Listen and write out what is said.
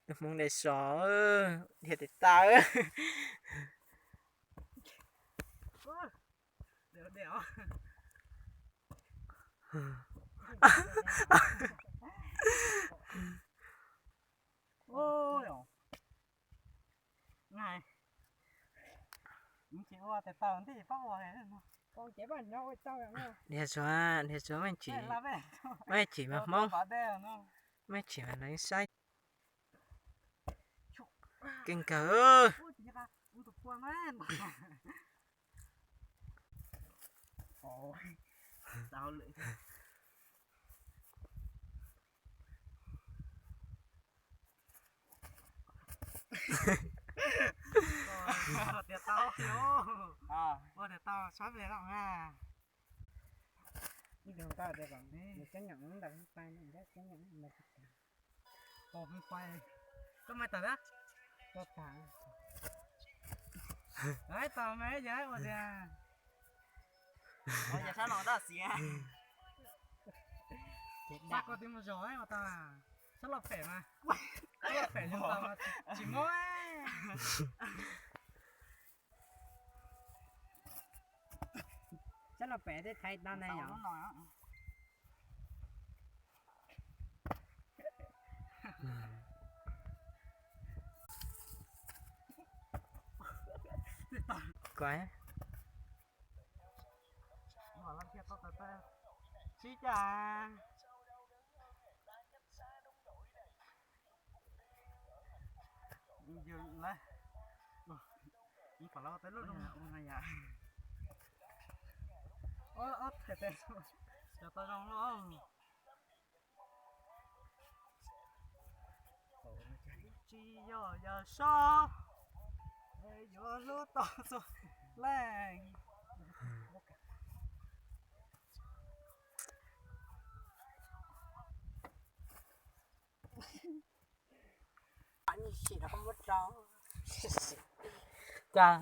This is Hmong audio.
Tus hmoob dej sov, dhia tes taw. Dhia tsuav, dhia tsuav, maj tsis, maj tsis mas hmoob, maj tsis mas lawv saib. Keej kawg. Tias tau, ua tias tau sab pem los na. Koj mai tawm na. Tau me yog ua tias, sab los daj xiav. Sab ko twb mus zog ua tau, sab loj phem mas, sab loj phem zoo tau mas tsis mob. Sab loj phem thiaj thaiv tau na yom. Sib cas. Yus lawv, pom lawv ua tau lub no yom. Ob, ob txhais tes, cov tau zoo loj. Tsis yog yawg Sob, yuav hlub tau txhua leej. Cas